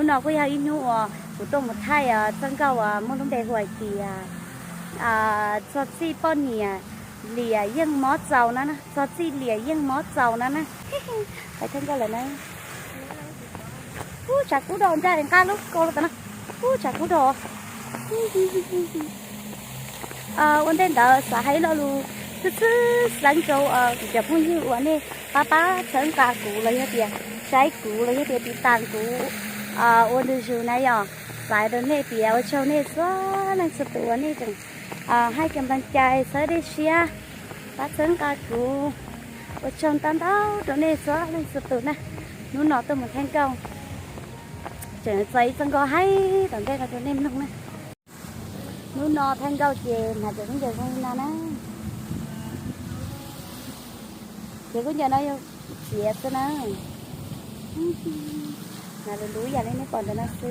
No kuj yog ib hnub uas kuv tuaj mus thaij txoj nkauj uas muaj lub npe hu hais tias txog txij poj niam liam yeej mob txaus na, txog txij liam yeej mob txaus no na. Pais thaij nkauj lawm na. Ub, tshav kub dhau, nraj nqa lub kaus los tas no. Ub, tshav kub dhau. Ua ntej ntawd xav hais lo lus txhwb txhwb xeeb rau kuv cov phooj ywg uas nej pab pab txhawb nqa kuv los yog tias saib kuv los yog tias tiv tas kuv ua ntu zus na yom. Xav rau nej tias ua tsaug nej txhua leej txhua tus uas nej tseem hais kam nplag cai txhawb dej siab pab txhawb nqa kuv. Ua tsaug ntau ntau rau nej txhua leej txhua tus na. Hnub no tuaj mus thaij nkauj, tseem txais ib txoj nkauj haib tom ntej no rau nej mloog na. Hnub no thaij nkauj ces hnav cov khaub ncaws zoo li no na. Cov khaub ncaws no yog txiav xwb na. Hnav lub lub yam li nej pom ntawm no xwb.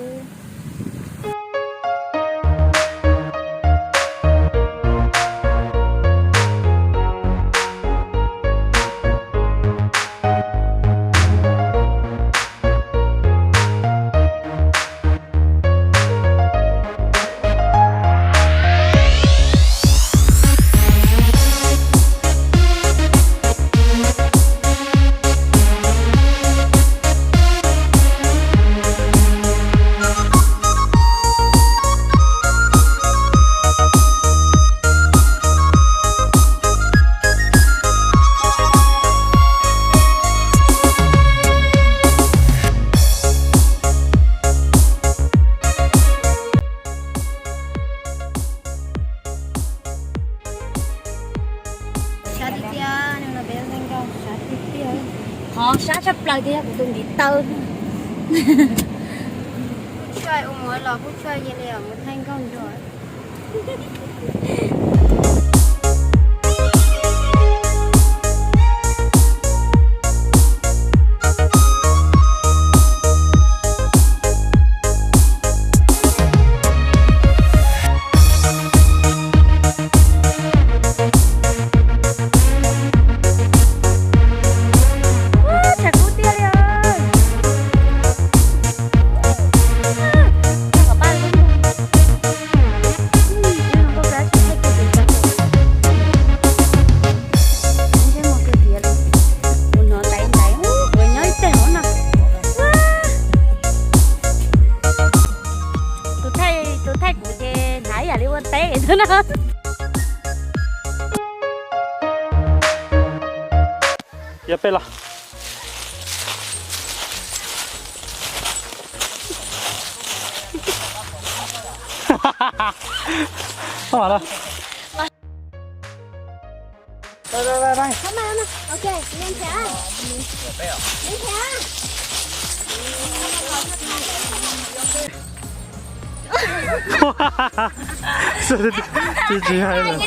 Sab tiag tiag, no peb thaij nkauj sab tiag tiag. Qhov sab tshaj plaws tiag yog kuv tus ntiv taw. Kuj tshua ua muav los kuj tshua cia li mus thaij nkauj nrog. Tshav kub tiag li os. Tus thaij, tus thaij kuv ces hnav ib yam li ua teb xwb na. Yog peb los. Không mà, không mà. Ok, lên theo. Lên theo. Tsis, tsis hais lawm.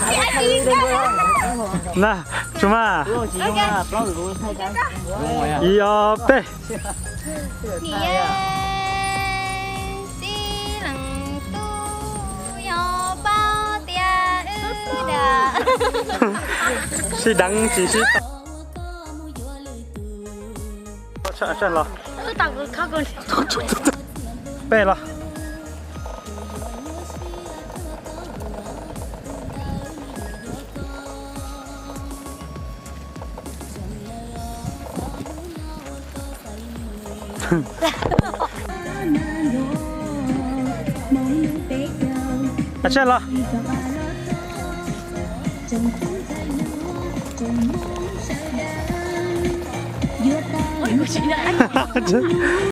Na, tsuas mas. Ok. Ib ob peb. Niam, txij leej tub yog paub tias wb da. Sib deev tsis sib tau. Los. Peb los. Aw, tseg los.